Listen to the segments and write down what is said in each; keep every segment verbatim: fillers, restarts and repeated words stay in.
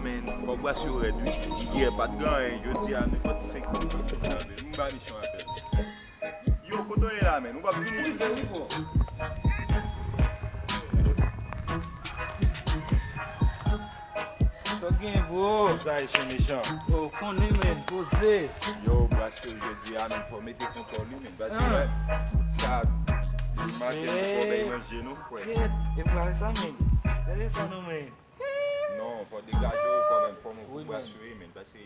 Men, fò bras yo rèd, wi. Yè pa t gen anyen, jodi a, nenpòt senk moun, m ba misyon apèl. Yo, kote w ye la, men? Ou p ap vini? Sa w gen, bro? Sa e chen mechan. Oh, konnen, men, poze. Yo, bras yo jodi a, men, fò mete kontwòl, wi, men. Paske, ah, sa, maten, nou fò bay manje, nou, frè. Kèt, e pa sa, men. Gade sa, non, men. Non, fò degaje w kanmenm, fò mwen kou bras yo ye, men, paske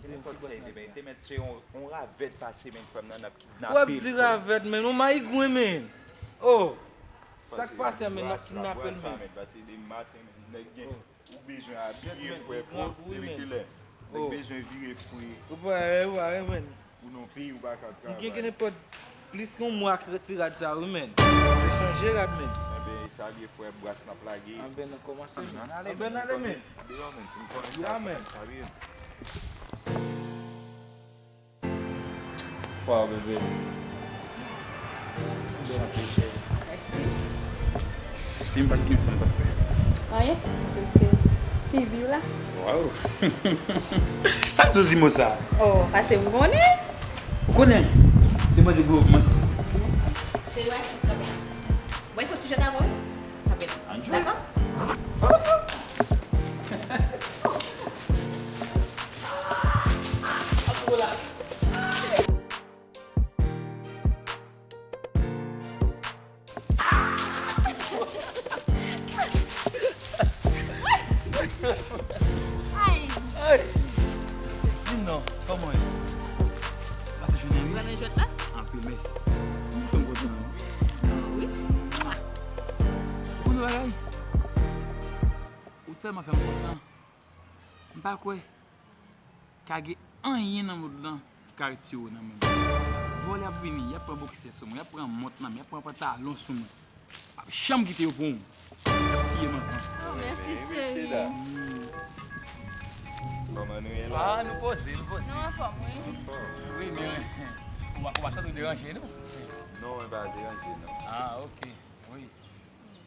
nenpòt sa li te, men, li te mèt se yon, yon ravèt pase, men, frè m nan, n ap kidnape l, frè. W ap di ravèt, men, yon mayigwen, men. Oh, sa k pase a, men, n ap kidnape l, men. Paske de maten, men, nèg gen, ou bezwen abiye, frè, pou te rete lè. Nèg bezwen vire fre. Ou pa, ou pa, men. Pou nou peye, ou pa ka travay. M gen, gen nenpòt plis ke yon mwa ak ti rad sa, wi, men. Mwen chanje rad, men. Enben, e sa l ye, frè, bras n ap lage. Anben, n ap kòmanse, men. Ann ale, men, n ale, men. Deyò, men, pou n kòmanse. Ya, men. Sa vye. Wow, bebe. Bèl ap cheri. Mèsi. Si m pa t gen sa, m t ap fè. Anyen? Se, se fi viv la? Wow. Sa k di w di mo sa? Oh, pase m konnen. Ou konnen? Se mwen di pou mwen. Cheri, wè, kanpe. Mwen fò ti jwèt avè w, wi. Kanpe. Ann jwe. Dakò? Ay! Ay! Di m non, kòman w ye? Pase jounen an byen? Ou renmen jwèt la? Anpil mèsi. M kontan wi. Ou konn yon bagay? Ou tèlman fè m kontan. M pa kwè ka gen anyen nan mond lan ki ka retire w nan men m. Vòlè ap vini, y ap pran boksè sou mwen, y ap pran mont nan men, y ap pran pantalon sou mwen. M p ap janm kite yo pran w. Y ap tiye m anvan. Oh, mèsi, cheri. Kòman nou ye la? Ah, nou poze, nou poze. Nou anfòm, wi. Wi, men ou pa, ou pa santi w deranje nou? Non, mwen pa deranje, non. Ah, ok. Wi.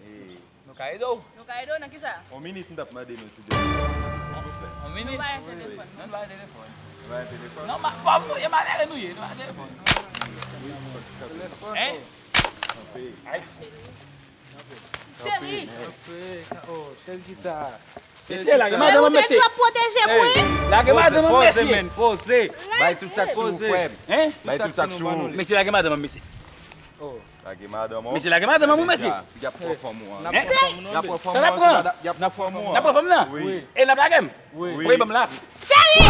E, nou ka ede w? Nou ka ede w nan kisa? On minit, m t ap mande nou ti telefòn, silvouplè. On minit? Nou pa gen telefòn. Non, nou pa gen telefòn. Nou pa gen telefòn? Non, ma, pòv nou ye, malere nou ye, nou pa gen telefòn. Wi, telefòn. Hein? Kanpe. Ay. Cheri. Kanpe. Oh, cheri kisa? Mesye, lage madanm an, mesye. Bondye ap pwoteje m, wi. Lage madanm an, mesye. Poze, poze, men, poze. Bay tout sa k sou ou, frè m. Hein? Bay tout sa k sou ou. Mesye, lage madanm an, mesye. Oh. Lage madanm ou. Mesye, lage madanm an, mesye. Y ap pran fanm ou an. Hein? Y ap pran fanm ou an. Sa n ap pran? Y ap pran fanm ou an. N ap pran fanm nan? Wi. E n ap lage m? Wi. Voye ban m la. Cheri!